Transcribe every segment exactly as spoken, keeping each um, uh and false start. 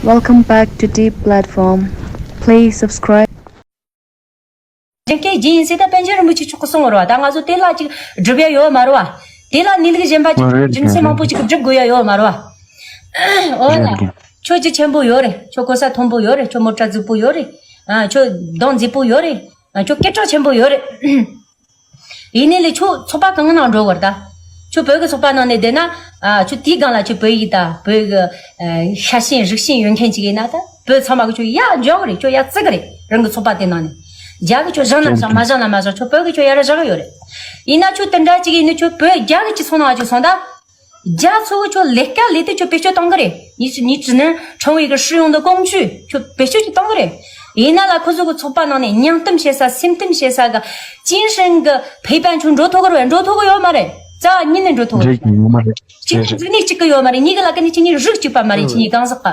Welcome back to Deep Platform. Please subscribe. རྒྱུན་སྐད་རྒྱུན་ཡིན་ཟེར་ད་པཎ་ཆེན་རིན་པོ་ཆེ་མཆོག་གིས་གསུངས་པ་རེད་བ། ད་ང་ཚོ་དེ་ལ་ཅིག་སྒྲུབ་ཡ་ཡོད་མ་རེད་བ། དེ་ལ་གནས་ལུགས་གཞན་པ་ཅིག་རེད་རྒྱུ་མཚན་མང་པོ་ཅིག་སྒྲུབ་དགོས་ཡ་ཡོད་མ་རེད་བ། འོ་ལ། རེད་རྒྱུ། ཁྱོད་རྒྱུ་ཆེན་པོ་ཡོད་རེད། ཁྱོད་གོ་ས་མཐོན་པོ་ཡོད་རེད། ཁྱོད་མོ་ཊ་རྫིག་པོ་ཡོད་རེད། ཨ། ཁྱོད་གདོང་མཛེས་པོ་ཡོད་རེད། ཨ། ཁྱོད་སྐད་གྲགས་ཆེན་པོ་ཡོད་རེད། ཡིན་ནའི་ལས་ཁྱོད་ཚོགས་པ་གང་གི་ནང་འགྲོ་དགོས་རེད་ད། ཁྱོད་བོད་ཀྱི་ཚོགས་པ་ནང་ནས་བསྡད་ན། ཨ། ཁྱོད་དེའི་སྒང་ལ་ཁྱོད་བོད་ཡིག་དང་བོད་ཀྱི་ཨ་ཤ་ཞེན་རིག་ཞེན་ཡོད་མཁན་ཅིག་ཡིན་ན་ད་བོད་ཚང་མ་གིས་ཁྱོད་ཡར་འཇོག་གི་རེད། ཁྱོད་ཡར་བརྩི་གི་རེད། རང་གི་ཚོགས་པ་དེ་ནང་ནས། རྒྱ་གིས་ཁྱོད་བཞེངས་ན་བཞེངས། མ་བཞེངས་ན་མ་བཞེངས། ཁྱོད་བོད་ཀྱིས་ཁྱོད་ཡར་བཞག་གི་ཡོད་རེད། ཡིན་ན་ཁྱོད་དེ་འདྲ་ཅིག་ཡིན་ནའི་ཁྱོད་བོད་རྒྱ་གི་སྤྱི་ཚོགས་ནང་ཅིག་སོང་ད། རྒྱ་ཚོ་གིས་ཁྱོད་ལས་ཀ་ལས་དེ་ཁྱོད་བེད་སྤྱོད་གཏོང་གི་རེད། 你是你只能成为一个使用的工具。 ཁྱོད་བེད་སྤྱོད་ཅིག་གཏོང་གི་རེད། ཡིན་ན་ལ་ཁོ་ཚོ་གི་ཚོགས་པ་ནང་ནས་སྙིང་གཏམ་བཤད་ས་སེམས་གཏམ་བཤད་ས་གི་精神གི་陪伴ཁྱོད་འགྲོ་ཐུབ་ཀྱི་རེད། འགྲོ་ཐུབ་ཀྱི་ཡོད་མ་རེད། རྩ་བ་ཉིད་ནས་འགྲོ་ཐུབ་ཀྱི་རེད། རེད་ཡོད་མ་རེད། གཅིག་རེད་རེད། འཛིགས་ནས་གཅིག་གི་ཡོད་མ་རེད། གཉིས་ཀྱི་ལ་ཀ་ནས་ཁྱེད་གཉིས་རིགས་གཅིག་པ་མ་རེད། ཁྱེད་གཉིས་གང་ཟག་ག།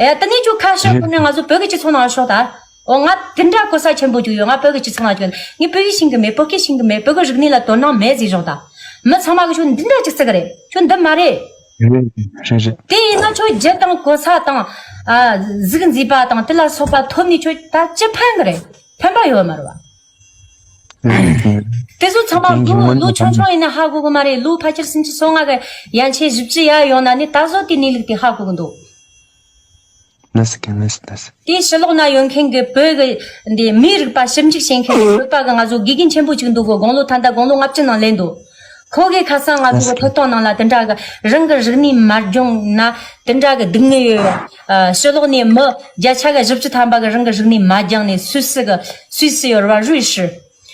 ཨེ། དེ་ནས་ཁྱོད་ཁ་ཤས་རེད། ཁོ་ནས་ང་ཚོ་བོད་ཀྱི་སྤྱི་ཚོགས་ནང་ཤོག་ད། འོ། ང་དེ་འདྲ་གོ་ས་ཆེན་པོ་ཅིག་ཡོད། ང་བོད་ཀྱི་སྤྱི་ཚོགས་ནང་ཅིག་ཡོད། ངས་བོད་ཡིག་ཤེས་གི་མེད། བོད་སྐད་ཤེས་གི་མེད། བོད་ཀྱི་རིག་གནས་ལ་དོ་སྣང་མེད་ཟེར་ཞོག་ད། མི་ཚང་མ་གིས་ཁྱོད་འདི་འདྲ་ཅིག་བརྩི་གི་རེད། ཁྱོད་འདི་མ་རེད། རེད་རེད་རེད། དེ་ཡིན་ན་ཁྱོད་རྒྱུ་དང་གོ་ས་དང་། ཨ། གཟུགས་མཛེས་པ་དང་དེ་ལ་སོགས་པ་ཐོབ་ནས་ཁྱོད་ད་ཅི་ཕན་གི་རེད། ཕན་པ་ཡོད་མ་རེད་བ། རེད་རེད། དེ་ཚོ་ཚང་མ་རྒན་གྱིས་ལོ་ངོ་ལོ་ནས་ཆུང་ཆུང་ཡིན་ན་ཧ་གོ་གི་མ་རེད། ལོ་ཕལ་ཆེར་སུམ་ཅུ་སོ་ལྔ་གི་ཡན་ཆད་བཞི་བཅུ་ཡར་ཡོང་ན་ནི་ད་གཟོད་དེ་གནས་ལུགས་དེ་ཧ་གོ་གི་འདུག་ལགས་སོ་རྒན། ལགས་སོ་ལགས་སོ། དེའི་ཕྱི་ལོགས་ན་ཡོད་མཁན་གྱི་བོད་ཀྱི་འདི་མིའི་རིག་པ་ཞིབ་འཇུག་བྱེད་མཁན་གྱི་བོད་པ་གི་ང་ཚོ་དགེ་རྒན་ཆེན་པོ་ཅིག་འདུག་གོ། དགུང་ལོ་ད་ལྟ་དགུང་ལོ་ལྔ་བཅུ་ནང་སླེབས་འདུག་ཁོ་གིས་ཁ་སང་ང་ཚོ་གི་ལགས་སོ། ཐོས་སྟོན་ནང་ལ་དེ་འདྲ་གི་རང་གི་རིག་གནས་མ་སྦྱངས་ན་དེ་འདྲ་གི་སྡུག་བསྔལ་ཡོད། ཨ། ཕྱི་ལོགས་ནས་མི་བརྒྱ་ཆ་གི་བཞི་བཅུ་ཐམ་པ་གི་རང་གི་རིག་གནས་མ་སྦྱངས་ནས་སུད་སི་གི་སུད་སི་ཡོད་རེད་བ། རུའི་ཧྲི།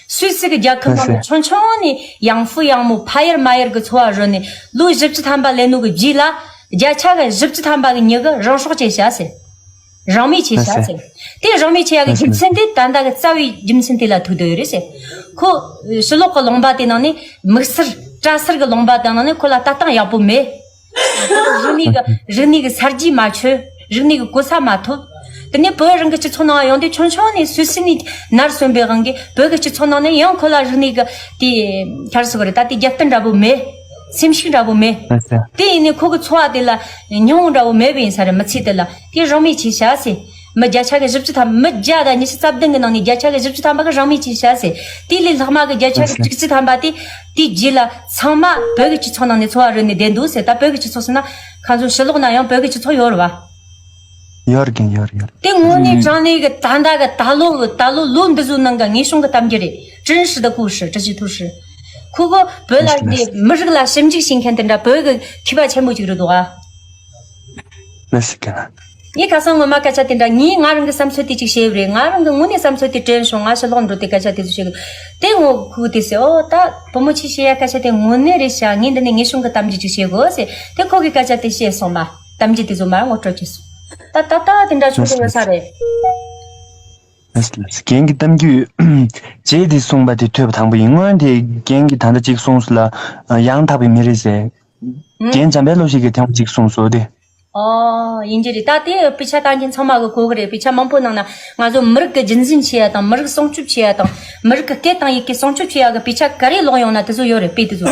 སུད་སི་གི་རྒྱལ་ཁབ་ནང་ནས་ཆུང་ཆུང་ནས་ཡང་ཧྥུ་ཡང་མུའུ་ཕ་ཡར་མ་ཡར་གི་འཚོ་བ་རོལ་ནས་ལོ་བཞི་བཅུ་ཐམ་པ་སླེབས་ནོ་གི་རྗེས་ལ་བརྒྱ་ཆ་གི་བཞི་བཅུ་ཐམ་པ་གི་མྱི་གིས་རང་སྲོག་བཅད་བྱ་ཟེར། རང་མོས་བྱས་བྱ་ཟེར། དེ་རང་མོས་བྱེད་ཡག་གི་རྒྱུ་མཚན་དེ་ད་ལྟ་གི་རྩ་བའི་རྒྱུ་མཚན་དེ་ལ་ཐུག་བསྡད་ཡོད་རེད་ཟེར། ཁོ་ཕྱི་ལོགས་གི་ལུང་པ་དེ་ནང་ནས་དམིགས་བསལ་སྐྲ་སེར་གི་ལུང་པ་དེ་ནང་ནས་ཁོ་ལ་ལྟ་སྟངས་ཡག་པོ་མེད། རིག་གནས་ཀྱི་རིག་གནས་ཀྱི་གསར་བརྗེ་མ་བྱུང་། རིག་གནས་ཀྱི་གོ་ས་མ་ཐོབ། དེ་ནས་བོད་རང་གི་སྤྱི་ཚོགས་ནང་ཡོང་དུས་ཆུང་ཆུང་ནས་སུད་སི་ནས་ནར་སོན་པའི་དབང་གིས་བོད་ཀྱི་སྤྱི་ཚོགས་ནང་ནས་ཡང་ཁོ་ལ་རིག་གནས་ཀྱི་དེ་ག་རེ་ཟེར་དགོས་རེད། ད་དེ་རྒྱབ་རྟེན་འདྲ་པོ་མེད། སེམས་ཤུགས་འདྲ་པོ་མེད། ལགས་སོ། དེ་ཡིན་ནའི་ཁོ་གི་འཚོ་བ་དེ་ལ་སྙིང་བོ་འདྲ་པོ་མེད་པ་ཡིན་ས་རེད། མི་ཚེ་དེ་ལ་དེ་རང་མོས་བྱས་བྱ་ཟེར། མི་བརྒྱ་ཆ་གི་བཞི་བཅུ་ཐམ། མི་བརྒྱ་དང་ཉི་ཤུ་རྩ་བདུན་གི་ནང་ནས་བརྒྱ་ཆ་གི་བཞི་བཅུ་ཐམ་པ་གིས་རང་མོས་བྱས་བྱ་ཟེར། དེ་ལས་ལྷག་མ་གི་བརྒྱ་ཆ་གི་དྲུག་ཅུ་ཐམ་པ་དེ་དེའི་རྗེས་ལ་ཚང་མ་བོད་ཀྱི་སྤྱི་ཚོགས་ནང་ནས་འཚོ་བ་རོལ་ནས་བསྡད་འདུག་ཟེར། ད་བོད་ཀྱི་སྤྱི་ཚོགས་ཟེར་ན་ཁ་ཚོ་ཕྱི་ལོགས་ན་ཡང་བོད་ཀྱི་སྤྱི་ཚོགས་ཡོད་རེད་བ། ཡོད་རེད་རྒན། ཡོད་རེད་ཡོད་རེད། དེ་དངོས་གནས་དྲང་གནས་ཀྱི་ད་ལྟ་གི་ད་ལོ་ད་ལོ་ལོ་འདི་ཚོའི་ནང་གི་ངེས་བྱུང་གི་གཏམ་རྒྱུད་རེད། 真实的故事，这些都是། ཁོ་གི་བོད་ལ་འདི་མི་རིགས་ལ་ཞིབ་འཇུག་བྱེད་མཁན་དེ་འདྲ་བོད་ཀྱི་མཁས་པ་ཆེན་པོ་ཅིག་རེད་འདུག་ཨ། ལགས་སོ་རྒན། ངས་ཁ་སང་སྔོན་མ་སྐད་ཆ་དེ་འདྲ། ངས་ང་རང་གི་བསམ་ཚུལ་དེ་ཅིག་བཤད་པ་རེད། ང་རང་གི་དངོས་གནས་བསམ་ཚུལ་དེ་དྲན་བྱུང་། ང་ཕྱི་ལོགས་འགྲོ་དུས་སྐད་ཆ་དེ་ཚོ་བཤད་གི། དེ་ངོ་ཁུག་དེ་ཟེར། ཨོ་ད་བུ་མོ་ཁྱོས་བཤད་ཡ་སྐད་ཆ་དེ་དངོས་གནས་རེད་ཤག་ངས་འདི་ནས་ངེས་བྱུང་གི་གཏམ་རྒྱུད་ཅིག་བཤད་དགོས་ཟེར། དེ་ཁོ་གིས་སྐད་ཆ་དེ་བཤད་སོང་བ། གཏམ་རྒྱུད་དེ་ཚོ་མར་ངོ་སྤྲོད་བྱས་སོང་། ད་ད་ད་དེ་འདྲ་བྱུང་གི་ཡོད་ས་རེད། ལགས་སོ་ལགས་སོ། རྒན་གྱི་གཏམ་རྒྱུད་རྗེས་དེ་གསུངས་པ་དེ་ཐོས་པ་དང་པོ་ཡིན། སྔོན་དེ་རྒན་གྱིས་ད་ལྟ་གཅིག་གསུངས་སོང་ལ། ཡང་དག་པའི་མི་རེད་ཟེར། ཨང་། རྒན་འཇམ་དཔལ་བློ་ཞིག་གིས་ཐེངས་གཅིག་གསུངས་སོང་དེ། ཨོ། ཡིན་གྱི་རེད། ད་དེ་དཔེ་ཆ་ལྟ་མཁན་ཚང་མ་གིས་གོ་གི་རེད། དཔེ་ཆ་མང་པོ་ནང་ན་ང་ཚོ་མི་རིགས་ཀྱི་རྒྱུན་འཛིན་བྱེད་ཡ་དང་། མི་རིགས་སྲུང་སྐྱོབ་བྱེད་ཡ་དང་། མི་རིགས་ཀྱི་སྐད་དང་ཡི་གེ་སྲུང་སྐྱོབ་བྱེད་ཡ་གི་དཔེ་ཆ་ག་རེ་ཀློག་ཡོང་ན་དེ་ཚོ་ཡོད་རེད། དཔེ་དེ་ཚོ།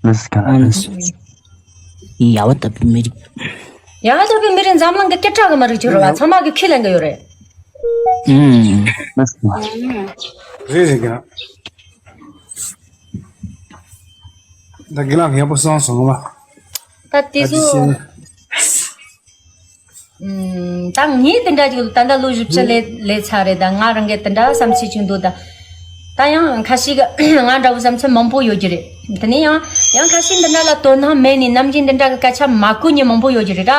ལགས་སོ་རྒན། ཡ་ཝ་ཏ་པི་མི་རིགས། ཡ་ཝ་ཏ་པི་མི་རིགས་འཛམ་གླིང་གི་སྐད་གྲགས་གི་མི་རིགས་ཅིག་རེད་བ། ཚང་མ་གིས་ཁས་ལེན་གི་ཡོད་རེད། ཨང་། ལགས་སོ། རེད་རེད་རྒན། ད་རྒན་ལགས་ཡག་པོ་གསུངས་སོང་ང་། ད་དེ་ཚོ། ད་དེ་བྱས་ནས། ཨུམ། ད་ངས་དེ་འདྲ་ཅིག་ད་ལྟ་ལོ་བཞི་བཅུ་ལས་ལས་ཚར་རེད། ད་ང་རང་གིས་དེ་འདྲ་བསམ་ཚུལ་ཅིག་འདུག་ད་ད་ཡང་ཁ་ཤས་ཀྱིས་ང་འདྲ་བོ་བསམ་ཚུལ་མང་པོ་ཡོད་ཀྱི་རེད། དེ་ནས་ཡང་ཡང་ཁ་ཤས་འདི་འདྲ་ལ་དོ་སྣང་མེད་ནས་ནམ་རྒྱུན་འདི་འདྲ་གི་སྐད་ཆ་མ་གོ་མཁན་མང་པོ་ཡོད་ཀྱི་རེད་ད།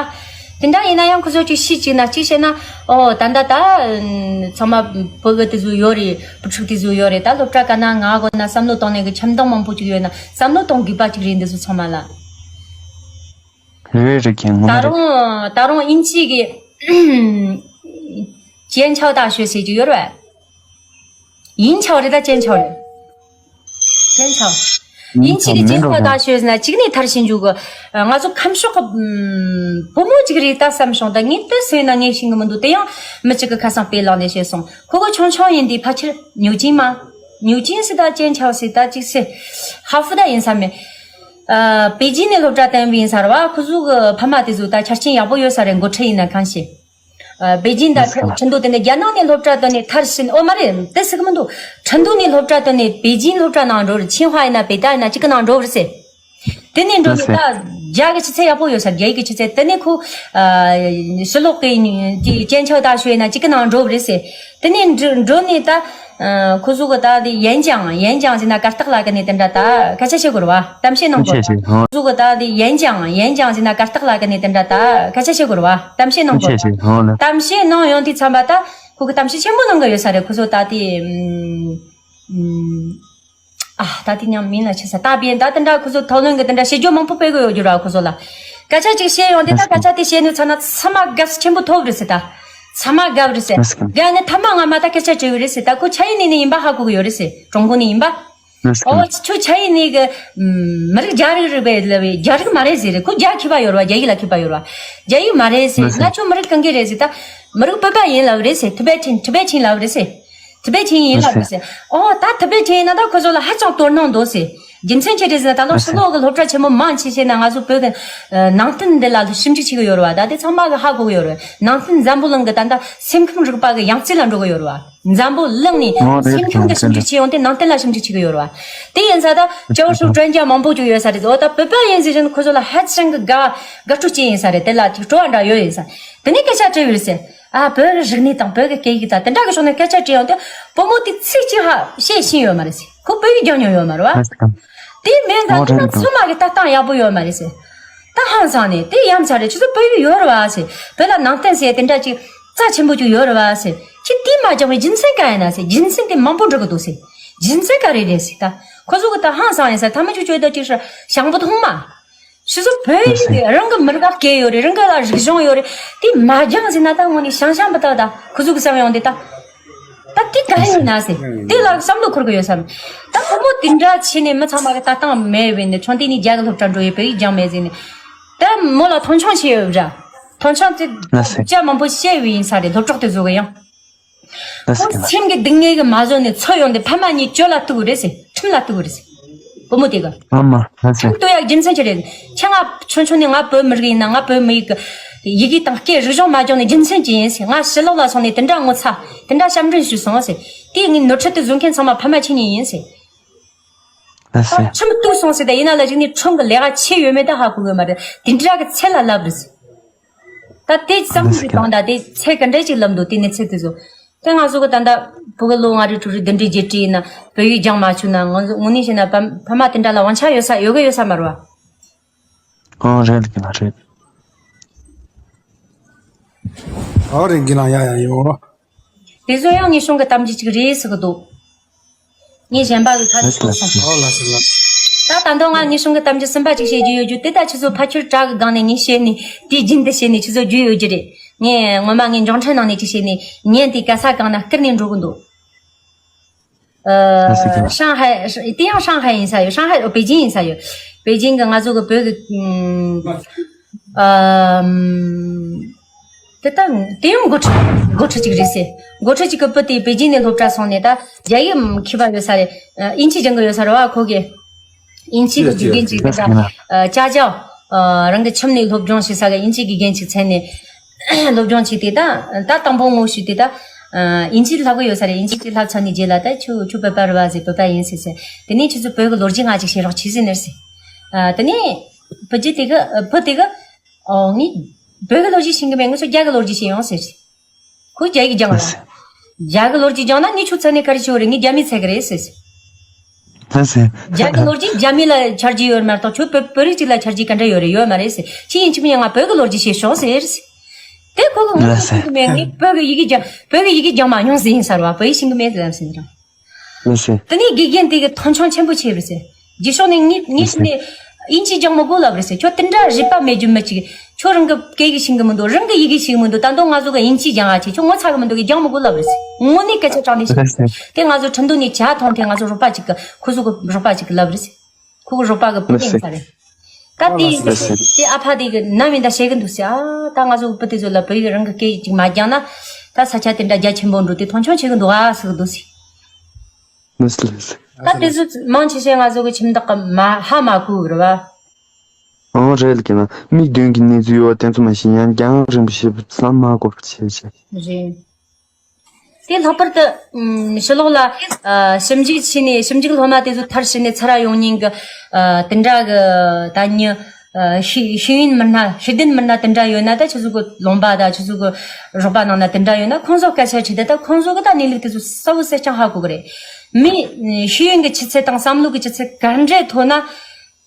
དེ་འདྲ་ཡིན་ན་ཡང་ཁོ་ཚོ་ཅིག་ཤེས་ཅིག་ན་ཅིག་བཤད་ན། ཨོ་ད་ད་ད་ཚང་མ་བོད་གི་དེ་ཚོ་ཡོད་རེད། བུ་ཕྲུག་དེ་ཚོ་ཡོད་རེད། ད་སློབ་གྲྭ་ག་ན་ང་གོ་ན་བསམ་བློ་གཏོང་ནས་གི་ཁྱིམ་སྡོང་མང་པོ་ཅིག་ཡོད་ན་བསམ་བློ་གཏོང་དགོས་པ་ཅིག་རེད། འདི་ཚོ་ཚང་མ་ལ། རེད་རེད་རྒན། ངོ་མ་ད་རེད། རུང་ད་རུང་དབྱིན་ཇི་གི་ཅན་ཆའོ་大学ཟེར་གྱི་ཡོད་རེད། ཡིན་ཆའོ་རེད་ད་ཅན་ཆའོ་རེད། ཅན་ཆའོ། དབྱིན་ཇི་གི་ཅན་ཆའོ་大学ཟེར་ན་གཅིག་ནས་མཐར་ཕྱིན་རྒྱུ་གི་ང་ཚོ་ཁམས་ཕྱོགས་གི་བུ་མོ་ཅིག་རེད་ད་བསམ་བྱུང་། ད་ངས་དེ་ཟེར་ན་ངས་ཤེས་གི་མི་འདུག་དེ་ཡང་མི་གཅིག་གི་ཁ་སང་དཔེ་བླངས་ནས་བཤད་སོང་། ཁོ་གི་ཆུང་ཆུང་ཡིན་དུས་ཕལ་ཆེར་牛津མ།牛津ཟེར་ད་ཅན་ཆའོ་ཟེར་ད་ཅིག་ཟེར། ཧ་ཧྥུ་ད་ཡིན་ས་མེད། ཨ། པེ་ཅིན་ནས་སློབ་གྲྭ་བཏང་བ་ཡིན་ས་རེད་བ། ཁོ་ཚོ་གི་ཕ་མ་དེ་ཚོ་ད་ཆ་རྐྱེན་ཡག་པོ་ཡོད་ས་རེད། འགོ་ཁྲིད་ཡིན་ན་གང་ཤེས། ཨ། པེ་ཅིན་ད་ཁྲིན་ཏུའུ་དེ་ནས་རྒྱ་ནག་ནས་སློབ་གྲྭ་བཏང་ནས་མཐར་ཕྱིན། ཨོ་མ་རེད། དེ་ཟེར་གི་མི་འདུག་ཁྲིན་ཏུའུ་ནས་སློབ་གྲྭ་བཏང་ནས་པེ་ཅིན་སློབ་གྲྭ་ནང་འགྲོ་རེད། ཆིང་ཧྭ་ཡིན་ན་པེ་ཏ་ཡིན་ན་གཅིག་གི་ནང་འགྲོ་རེད་ཟེར། དེ་ནས་འགྲོ་ནས་ད་རྒྱ་གི་ཆུ་ཚད་ཡག་པོ་ཡོད་ས་རེད། རྒྱ་ཡིག་གི་ཆུ་ཚད། དེ་ནས་ཁོ། ཨ། ཕྱི་ལོགས་གི་དེ་སྐྱེན་ཆའོ་ཏ་ཞུ་ཡིན་ན་གཅིག་གི་ནང་འགྲོ་རེད་ཟེར། དེ་ནས་འགྲོ་འགྲོ་ནས་ད། ཨ། ཁོ་ཚོ་གི་ད་དེ་演讲།演讲ཟེར་ན་གར་སྟེགས་ལ་གི་ནས་དེ་འདྲ་ད་སྐད་ཆ་བཤད་དགོས་རེད་བ། གཏམ་བཤད་གནང་དགོས་རེད་བ། ཁོ་ཚོ་གི་ད་དེ་演讲།演讲ཟེར་ན་གར་སྟེགས་ལ་གི་ནས་དེ་འདྲ་ད་སྐད་ཆ་བཤད་དགོས་རེད་བ། གཏམ་བཤད་གནང་དགོས་རེད་བ། གཏམ་བཤད་གནང་ཡོང་དུས་ཙམ་པ་ད་ཁོ་གི་གཏམ་བཤད་ཆེན་པོ་གནང་གི་ཡོད་ས་རེད། ཁོ་ཚོ་ད་དེ། ཨ། ད་དེ་ཉམས་མིན་ལ་ཆེ་ས་ད་བེན་ད་དེ་འདྲ་ཁོ་ཚོ་ཐོག་ལོན་གི་དེ་འདྲ་བཤད་རྒྱུ་མང་པོ་སྤེལ་གི་ཡོད་རྒྱུ་ར། ཁོ་ཚོ་ལ་སྐད་ཆ་ཅིག་བཤད་ཡོང་དེ་ད་སྐད་ཆ་དེ་བཤད་ནས་ཚར་ན་ཚང་མ་དགའ་བསུ་ཆེན་པོ་ཐོབ་རེད་ཟེར། ད་ཚང་མ་དགའ་བ་རེད་ཟེར། དགའ་ནས་ཐ་མ་ང་མ་ད་སྐད་ཆ་དྲི་བ་རེད་ཟེར། ད་ཁོ་ཆ་ཡི་ནས་ནས་ཡིན་པ་ཧ་གོ་གི་ཡོད་རེད་ཟེར། ཀྲུང་གོ་ནས་ཡིན་པ། ཨོ་ཁྱོད་ཆ་ཡི་ནས་གི་མི་རིགས་རྒྱ་རིགས་རེད་པས་ལབ་པས། རྒྱ་རིགས་མ་རེད་ཟེར། ཁོ་རྒྱ་མཁས་པ་ཡོད་རེད་བ། རྒྱ་ཡིག་ལ་མཁས་པ་ཡོད་རེད་བ། རྒྱ་ཡིག་མ་རེད་ཟེར། ང་ཁྱོད་མི་རིགས་གང་གི་རེད་ཟེར། ད་མི་རིགས་བོད་པ་ཡིན་ལབ་རེད་ཟེར། ཐི་བེ་ཐན། ཐི་བེ་ཐན་ལབ་རེད་ཟེར། ཐི་བེ་ཆིན་ཡིན་ལབ་རེད་ཟེར། ཨོ་ད་ཐི་བེ་ཆིན་ཡིན་ན་ད་ཁོ་ཚོ་ལ་ཧ་ཅང་དོ་སྣང་འདུག་ཟེར། རྒྱུ་མཚན་ཅི་རེད་ཟེར་ན་ད་ལོ་ཕྱི་ལོགས་ཀྱི་སློབ་གྲྭ་ཆེན་མོ་མང་ཆེ་ཤས་ན་ང་ཚོ་བོད་ཀྱི་ནང་བསྟན་འདི་ལ་ཞིབ་འཇུག་བྱེད་ཀྱི་ཡོད་རེད་བ། ད་དེ་ཚང་མ་གི་ཧ་གོ་གི་ཡོད་རེད། ནང་བསྟན་འཛམ་བུ་གླིང་གི་ད་ལྟ་སེམས་ཁམས་རིག་པ་གི་ཡང་རྩེ་ལ་འགྲོ་གི་ཡོད་རེད་བ། འཛམ་བུ་གླིང་ནས་སེམས་ཁམས་ཀྱི་ཞིབ་འཇུག་བྱེད་ཡོང་དེ་ནང་བསྟན་ལ་ཞིབ་འཇུག་བྱེད་ཀྱི་ཡོད་རེད་བ། དེ་ཡིན་ཙང་ད་教授专家མང་པོ་ཅིག་ཡོད་ས་རེད། ཨོ་ད་བོད་པ་ཡིན་ཟེར་བཞིན་ཁོ་ཚོ་ལ་ཧ་ཅང་གི་དགའ་དགའ་སྤྲོ་སྐྱེ་ཡིན་ས་རེད། དེ་ལ་ཅིག་སྤྲོ་བ་འདྲ་ཡོད་ཡིན་ས། དེ་ནས་སྐད་ཆ་དྲིས་པ་རེད་ཟེར། ཨ། བོད་ཀྱི་རིག་གནས་དང་བོད་ཀྱི་སྐད་ཡིག་དང་དེ་འདྲ་གི་ཕྱོགས་ནས་སྐད་ཆ་དྲིས་ཡོང་དུས་བུ་མོ་དེ་ཚིག་གཅིག་ཧ་བཤད་ཤེས་ཡོད་མ་རེད་ཟེར། ཁོ་བོད་ཡིག་སྦྱངས་མྱོང་ཡོད་མ་རེད་བ། དེ་མིན་ད་དེ་ན་ཚང་མ་གི་ལྟ་སྟངས་ཡག་པོ་ཡོད་མ་རེད་ཟེར། ད་ཧང་སངས་ནས་དེ་ཡ་མཚན་རེད། ཁྱོད་ཚོ་བོད་ཡིག་ཡོད་རེད་བ་ཟེར། བོད་ལ་ནང་བསྟན་ཟེར་དེ་འདྲ་ཅིག་རྩ་ཆེན་པོ་ཅིག་ཡོད་རེད་བ་ཟེར། ཁྱོད་དེ་མ་སྦྱངས་པའི་རྒྱུ་མཚན་གང་ཡིན་ན་ཟེར། རྒྱུ་མཚན་དེ་མང་པོ་འགྲོ་གི་འདུག་ཟེར། རྒྱུ་མཚན་ག་རེ་རེད་ཟེར། ད་ཁོ་ཚོ་གི་ད་ཧང་སངས་ཡིན་ཟེར། ཐ་མ་ཁྱོད་ཁྱོད་ད་ཅིག་ཞང་པོ་ཐོང་མ། ཁྱོད་ཚོ་བོད་ཡིག་དེ་རང་གི་མི་རིགས་ལ་སྐད་ཡོད་རེད། རང་གི་ལ་རིག་གཞུང་ཡོད་རེད། དེ་མ་སྦྱངས་ཟིན་ན་ད་དངོས་ནས་ཤང་ཤང་པ་ད་ད་ཁོ་ཚོ་གི་བསམ་ཡོང་དེ་ད། ད་དེ་ག་རེ་ཡིན་ན་ཟེར། དེ་ལ་བསམ་བློ་འཁོར་གི་ཡོད་བསམ། ད་བུ་མོ་དེ་འདྲ་བྱས་ནས་མི་ཚང་མ་གི་ལྟ་སྟངས་མེད་བས་ནས་ཆུང་དུས་ནས་རྒྱ་གི་སློབ་གྲྭ་འགྲོ་ཡོད། བོད་ཡིག་སྦྱངས་མེད་ཟེར་ནས། ད་མོ་ལ་མཐོང་ཆུང་བྱས་ཡོད་འདྲ། མཐོང་ཆུང་དེ་ལ་ཟེར། སྐད་ཆ་མང་པོ་བཤད་ཡོད་ཡིན་ས་རེད། སློབ་གྲོགས་དེ་ཚོ་གི་ཡང་། ལ་ཟེར། ཁོང་སེམས་ཀྱི་སྡུག་བསྔལ་གྱིས་མ་བཟོད་ནས་ཚུར་ཡོང་སྟེ་ཕ་མ་གཉིས་གཅོད་ལ་གཏུག་རེད་ཟེར། ཁྲིམས་ལ་གཏུག་རེད་ཟེར། བུ་མོ་དེ་ག་ཨ་མ་ལ་ཟེར། ཁྲིམས་གཏུག་ཡ་རྒྱུ་མཚན་ཅི་རེད། ཁྱེད་ང་ཆུང་ཆུང་ནས་ང་བོད་མི་རིགས་ཡིན་ན། ང་བོད་མི་ཡིག་གི་ཡི་གེ་དང་སྐད་རིག་གཞུང་མ་སྦྱངས་ནས་རྒྱུ་མཚན་ཅི་ཡིན་ཟེར། ང་ཕྱི་ལོགས་ལ་སོང་ནས་དེ་འདྲ་ངོ་ཚ། དེ་འདྲ་སྐྱབས་འགྲན་ཞུས་སོང་ཟེར། དེ་ངའི་ནོར་འཁྲུལ་དེ་བཟོ་མཁན་ཚང་མ་ཕ་མ་ཁྱེད་གཉིས་ཡིན་ཟེར། ལ་ཟེར། ཁྲིམས་གཏུག་སོང་ཟེར། ད་ཡིན་ན་ལ་ཅིག་ནས་ཁྲིམས་ཀྱི་ལས་ཀ་ཆེ་ཡོད་མེད་ད་ཧ་གོ་གི་མ་རེད། དེ་འདྲ་གི་ཚད་ལ་ལབ་རེད་ཟེར། ད་དེ་བསམ་བློ་ཞིག་བཏང་། ད་དེ་ཚད་ག་འདྲ་ཅིག་ལབ་འདུག་དེ་གནས་ཚད་དེ་ཚོ། དེ་ང་ཚོ་གི་ད་ལྟ་བུ་གི་ལོ་ལྔ་རེ་དྲུག་རེ་བདུན་རེ་བརྒྱད་རེ་ཡིན་ན་བོད་ཡིག་སྦྱང་མ་བཅུག་ན། ང་ཚོ་དངོས་གནས་བཤད་ན་ཕ་ཕ་མ་དེ་འདྲ་ལ་དབང་ཆ་ཡོད་ས་ཡོད་གི་ཡོད་ས་མ་རེད་བ། ཨོ་རེད་གི་ན་རེད། ཨོ་རེད་གི་ན་ཡ་ཡ་ཡོ། དེ་ཚོ་ཡང་ངེད་གཞུང་གི་གཏམ་རྒྱུད་ཅིག་རེད་ཟེར་གི་འདུག་ངས་གཞན་པ་གི་ཁ་ཐུག་ཐུག་སོང་། ཨོ་ལ་ཟེར་ལ། ད་ད་དུང་ང་ངེད་གཞུང་གི་གཏམ་རྒྱུད་གསུམ་པ་ཅིག་བཤད་རྒྱུ་ཡོད་རྒྱུ་དེ། ད་ཁྱེད་ཚོ་ཕ་ཁྱོད་དྲ་གི་སྒང་ནས་ངས་བཤད་ནས་དེ་རྒྱུན་དུ་བཤད་ནས་ཁྱེད་ཚོ་རྒྱུས་ཡོད་རྒྱུ་རེད། ངས་ངོ་མ་ངས་མགྱོགས་འཕྲིན་ནང་ནས་ཅིག་བཤད་ནས་ཉན་དེ་ག་ས་གང་ན་བསྐུར་ནས་འགྲོ་གི་འདུག་ཨ། ཧྲང་ཧའེ། དེ་ཡང་ཧྲང་ཧའེ་ཡིན་ས་ཡོད། ཧྲང་ཧའེ། ཨོ། པེ་ཅིན་ཡིན་ས་ཡོད། པེ་ཅིན་གི་ང་ཚོ་གི་བོད་གི་ཨམ། དེ་ད་དེ་ཡང་འགོ་ཁྲིད་འགོ་ཁྲིད་ཅིག་རེད་ཟེར། འགོ་ཁྲིད་ཅིག་གི་བུ་དེ་པེ་ཅིན་ནས་སློབ་གྲྭ་སོང་ནས་ད་རྒྱ་ཡིག་མཁས་པ་ཡོད་ས་རེད། ཨིན་ཅི་སྦྱང་གི་ཡོད་ས་རེད་བ། ཁོ་གི་ཨིན་ཅི་གི་དགེ་རྒན་ཅིག་དེ་ད་ཅ་ཅའོ། རང་གི་ཁྱིམ་ནས་སློབ་སྦྱོང་བྱེད་ས་གི་ཨིན་ཅི་དགེ་རྒན་ཅིག་མཚན་ནས། སློབ་སྦྱོང་བྱས་ཏེ་ད་ད་དང་པོ་ངོ་ཤེས་ཏེ་ད་ཨིན་ཇི་བསླབ་གི་ཡོད་ས་རེད། ཨིན་ཇི་དེ་བསླབ་ཚར་ནས་རྗེས་ལ་ད་ཁྱོད་ཁྱོད་བོད་པ་རེད་བ་ཟེར། བོད་པ་ཡིན་ཟེར་ཟེར། དེ་ནས་ཁྱེད་ཚོ་བོད་ཀྱི་ལོ་རྒྱུས་ང་ཅིག་བཤད་རོགས་བྱེད་ཟེར་ནས་ཟེར། ཨ། དེ་ནས་བུ་རྒྱུད་དེ་གི་བུ་དེ་གི་ཨོ་ངས་བོད་ཀྱི་ལོ་རྒྱུས་ཤེས་གི་མེད། ངས་ཁྱོད་རྒྱ་གི་ལོ་རྒྱུས་ཤེས་ཡོང་ཟེར་ཟེར། ཁོས་རྒྱ་ཡིག་སྦྱངས་ར། རྒྱ་གི་ལོ་རྒྱུས་སྦྱངས་ན་ངས་ཁྱོད་ཚ་ནས་ག་རེ་བྱེད་ཡོད་རེད། ངས་རྒྱ་མི་ཚད་གི་རེད་ཟེར་ཟེར། ལགས་སེ། རྒྱ་གི་ལོ་རྒྱུས་རྒྱ་མི་ལ་ཆ་རྒྱུས་ཡོད་མ་གཏོགས་ཁྱོད་བོད་བོད་རིགས་གཅིག་ལ་ཆ་རྒྱུས་ག་འདྲ་ཡོད་རེད། ཡོད་མ་རེད་ཟེར། ཁྱེད་ཡིན་གཅིག་མིན་ང་བོད་གི་ལོ་རྒྱུས་ཤེས་ཤོག་ཟེར་ཟེར། དེ་ཁོ་གི་ང་ལགས་སེ། ཤེས་གི་མེད། ངས་བོད་གི་ཡི་གེ་སྦྱང་བོད་གི་ཡི་གེ་སྦྱང་མ་མྱོང་ཟེར་ཡིན་ས་རེད་བ། བོད་ཡིག་ཤེས་གི་མེད་ཟེར་ལབ་ཟེར་རང་། ལགས་སེ། དེ་ནས་དགེ་རྒན་དེ་གི་མཐོང་ཆུང་ཆེན་པོ་བྱས་པ་ཟེར། རྗེས་ཕྱོགས་ནས་ངས་ངས་ལགས་སེ། དེ་ནས་ཨིན་ཇི་སྦྱང་མི་དགོས་ལབ་རེད་ཟེར། ཁྱོད་དེ་འདྲ་རིག་པ་མེད་རྒྱུ་མི་གཅིག་ཁྱོད་རང་གི་སྐད་ཡིག་ཤེས་གི་མི་འདུག་རང་གི་ཡི་གེ་ཤེས་གི་མི་འདུག་ད་དུང་ང་ཚོ་གི་ཨིན་ཇི་སྦྱང་ཨ་ཆེ། ཁྱོད་ངོ་ཚ་གི་མི་འདུག་གི་སྦྱང་མི་དགོས་ལབ་རེད་ཟེར། དངོས་གནས་སྐད་ཆ་དྲང་ནས་ཤོད་ཟེར། དེ་ང་ཚོ་ཁྲིན་ཏུའུ་ནས་ཇ་འཐུང་དེ་ང་ཚོ་རོགས་པ་གཅིག་གི་ཁོ་ཚོ་གི་རོགས་པ་གཅིག་གི་ལབ་རེད་ཟེར། ཁོ་གི་རོགས་པ་གི་བུ་ཡིན་ས་རེད། ད་དེ་ཡིན་ཟེར། དེ་ཨ་ཕ་དེ་གི་ནམ་ཡིན་ད་བཤད་གི་འདུག་ཟེར། ཨ་ད་ང་ཚོ་གི་བུ་དེ་ཚོ་ལ་བོད་ཡིག་རང་གི་སྐད་ཡིག་ཅིག་མ་སྦྱངས་ན་ད་ས་ཆ་དེ་འདྲ་རྒྱ་ཆེན་པོ་འགྲོ་དེ་མཐོང་ཆུང་བྱེད་གི་འདུག་ཨ་ཟེར་གི་འདུག་ཟེར། ལགས་སེ་ལགས་སེ། ད་དེ་ཚོ་མང་ཆེ་ཤས་ང་ཚོ་གི་ཁྱིམ་བདག་གི་མ་ཧ་མ་གོ་གི་རེད་བ། ཨང་། རེད་ལ་ཀྱི་ན་མིག་མདུན་གྱི་གནས་ཚུལ་ཡོད་དེ་ཚོ་མ་ཤེས་ཡང་རྒྱང་རིང་པོ་ཞིག་བསམ་མ་དགོས་པ་བྱས་བྱས། རེད། དེ་ལྷག་པར་དུ་ཨམ་ཕྱི་ལོགས་ལ་ཨ་ཞིབ་འཇུག་བྱས་ནས་ཞིབ་འཇུག་སློབ་མ་དེ་ཚོ་མཐར་ཕྱིན་ནས་ཚུར་ཡོང་ཉིན་གྱི་ཨ་དེ་འདྲ་གི་ད་ཉི་ཨ་ཤེས་ཤེས་ཡོན་མི་སྣ་ཤེས་ལྡན་མི་སྣ་དེ་འདྲ་ཡོད་ན། ད་ཁྱེད་ཚོ་གི་ལུང་པ་དང་ཁྱེད་ཚོ་གི་རོགས་པ་ནང་ན་དེ་འདྲ་ཡོད་ན། ཁོང་ཚོ་སྐད་ཆ་དྲིས་ཏེ་ད་ཁོང་ཚོ་གི་ད་གནས་ལུགས་དེ་ཚོ་གསལ་བོ་གསལ་རྐྱང་ཧ་གོ་གི་རེད། མི་ཤེས་ཡོན་གྱི་ཆུ་ཚད་དང་བསམ་བློ་གི་ཆུ་ཚད་ག་འདྲས་མཐོ་ན།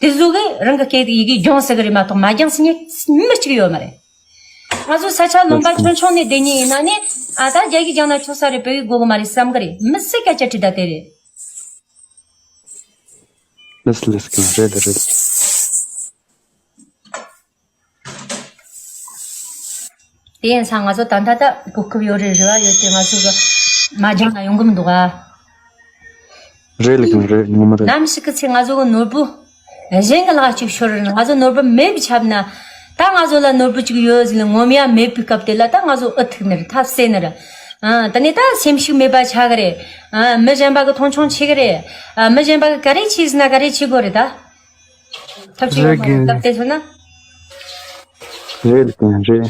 དེ་ཚོ་གིས་རང་གི་སྐད་ཡི་གེ་སྦྱོང་སྲིད་གི་རེད་མ་གཏོགས་མ་སྦྱངས་ཟེར་མཁན་མི་གཅིག་ཡོད་མ་རེད། ང་ཚོ་ས་ཆ་ལུང་པ་ཆུང་ཆུང་ནས་བསྡད་མཁན་ཡིན་ན་ནི། ཨ་ད་རྒྱ་ཡིག་སྦྱངས་ན་ཆོག་ས་རེད། བོད་ཡིག་དགོས་གི་མ་རེད་བསམ་གི་རེད། མི་སུས་སྐད་ཆ་དྲིས་ད་དེ་རེད། ལགས་ལགས་གང་རེད་རེད། དེ་ཡིན་ཙང་ང་ཚོ་ད་ལྟ་ད་གོ་སྐབས་ཡོད་རེད། རེ་བ་ཡོད་དེ། ང་ཚོ་གི་མ་སྦྱངས་ན་ཡོང་གི་མི་འདུག་ཨ། རེད་ལགས་གང་རེད། ངོ་མ་རེད། ནམ་ཞིག་གི་ཚེ་ང་ཚོ་གི་ནོར་བུ་གཞན་གྱི་ལག་ཅིག་ཤོར་རན། ང་ཚོ་ནོར་བུ་མེད་པ་ཆགས་ན། ད་ང་ཚོ་ལ་ནོར་བུ་ཅིག་ཡོད་ཟེར་ནས་ངོམ་ཡ་མེད་པའི་སྐབས་དེ་ལ་ད་ང་ཚོ་ཨུ་ཐུག་ནི་རེད། ཐབས་ཟད་ནི་རེད། ཨ་དེ་ནས་ད་སེམས་ཤུགས་མེད་པ་ཆགས་གི་རེད། ཨ་མི་གཞན་པ་གི་མཐོང་ཆུང་བྱེད་གི་རེད། ཨ་མི་གཞན་པ་གི་ག་རེ་བྱེད་ཟེར་ན་ག་རེ་བྱེད་དགོས་རེད་ད། ཐབས་ཤེས་ཡོད་མ་རེད། སྐབས་དེ་ཚོ་ན། རེད་ལགས་རེད།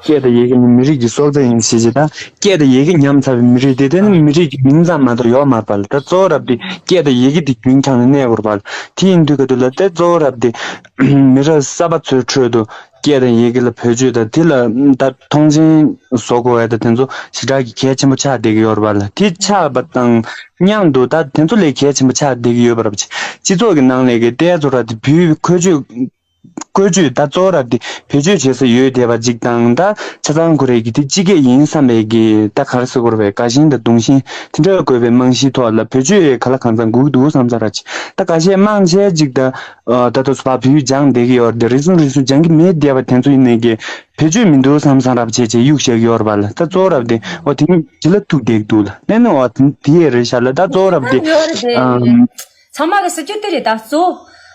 སྐད་དང་ཡི་གེ་ནི་མི་རིགས་ཀྱི་སྲོག་རྩ་ཡིན་ཞེས་བྱས། ད་སྐད་དང་ཡི་གེ་ཉམས་ཚར་བའི་མི་རིགས་དེ་དེ་ནི་མི་རིགས་ཀྱི་མིང་ཙམ་མ་གཏོགས་ཡོད་མ་རེད་པ་ལགས། ད་གཙོ་བོ་རབ་དེ་སྐད་དང་ཡི་གེ་དེ་རྒྱུན་བསྐྱངས་ནས་གནས་དགོས་རེད་པ་ལགས། དེ་ཡིན་དུས་ག་དུས་ལ་ད་གཙོ་བོ་རབ་དེ་མི་རབས་གསར་པ་ཚོའི་ཁྲོད་དུ་སྐད་དང་ཡི་གེ་ལ་བེད་སྤྱོད་དང་དེ་ལ་ད་མཐོང་ཆེན་བཟོ་དགོས་པ་དང་དེ་ཚོ་ཞེ་དྲག་གི་གལ་ཆེན་པོ་ཆགས་བསྡད་ཀྱི་ཡོད་རེད་པ་ལགས། དེ་ཆགས་པ་དང་མཉམ་དུ་ད་དེ་ཚོ་ལས་གལ་ཆེན་པོ་ཆགས་བསྡད་ཀྱི་ཡོད་པ་རེད་པ། སྤྱི་ཚོགས་ཀྱི་ནང་ལས་ཀྱི་ཏོག་ཙམ་ར་དེ་བོད་བཀོལ་སྤྱོད། བཀོལ་སྤྱོད་ད་གཙོ་བོ་ར་དེ་བེད་སྤྱོད་བྱེད་ས་ཡོད་བསྡད་པ་ཅིག་དང་། ད་ཆ་ཚང་ཁོ་རེ་གི་དེ་སྤྱི་སྐད་ཡིན་བསམ་པའི་གི་ད་ག་རེ་ཟེར་དགོས་རེད་པས། དགའ་ཞེན་དང་གདུང་ཞེན་དེ་འདྲ་དགོས་པའི་རྨང་གཞིའི་ཐོག་ལ་བེད་སྤྱོད་ག་ལ་གང་འཚམ་དགོས་ཀྱི་འདུག་བསམ་ས་ར་ཅིག་ད་ཁ་ཤས་མང་ཆེ་ཅིག་ད་ད་དུང་སུ་བ་བོད་ཡིག་སྦྱངས་བསྡད་ཀྱི་ཡོད་རེད་དེ། རེ་ཟུང་རེ་ཟུང་སྦྱང་གི་མེད་བསྡད་པ་དེ་ཚོ་ཡིན་ནའི་གི་བེད་སྤྱོད་མི་འདུག་བསམ་བསམ་རབ་བྱས་བྱས་གཡུག་བཞག་ཡོད་རེད་པ་ལགས། ད་གཙོ་བོ་རབ་དེ་འོ་དེ་ཇི་ལ་ཐུག་བསྡད་འདུག་ལགས། ནས་ནས་འོ་དེ་དེ་ཡས་རེད་ཤག་ལགས། ད་གཙོ་བོ་རབ་དེ་ཡོད་རེད་དེ། ཨམ། ཚང་མ་གི་སྲིད་ཇུས་དེ་རེད། ད་གཙོ་བོ་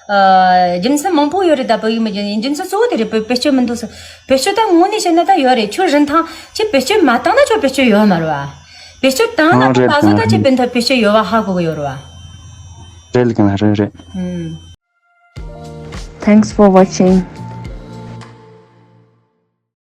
ཨ་རྒྱུ་མཚན་མང་པོ་ཡོད་རེད། ད་བོད་ཡིག་མི་སྦྱང་རྒྱུ་མཚན་གཙོ་བོ་དེ་རེད། བེད་བེད་སྤྱོད་མི་འདུག་ཟེར། བེད་སྤྱོད་ད་དངོས་གནས་བཤད་ན་ད་ཡོད་རེད། ཁྱོད་རིན་ཐང་ཁྱོད་བེད་སྤྱོད་མ་བཏང་ན་ཁྱོད་བེད་སྤྱོད་ཡོད་མ་རེད་བ། བེད་སྤྱོད་བཏང་ན་ཨང་ད་རེད་ད་གཟོད་ད་ཁྱོད་བེད་ཐོག་བེད་སྤྱོད་ཡོད་བ་ཧ་གོ་གི་ཡོད་རེད་བ། རེད་ལགས་རེད་རེད། ཨུམ། Thanks for watching.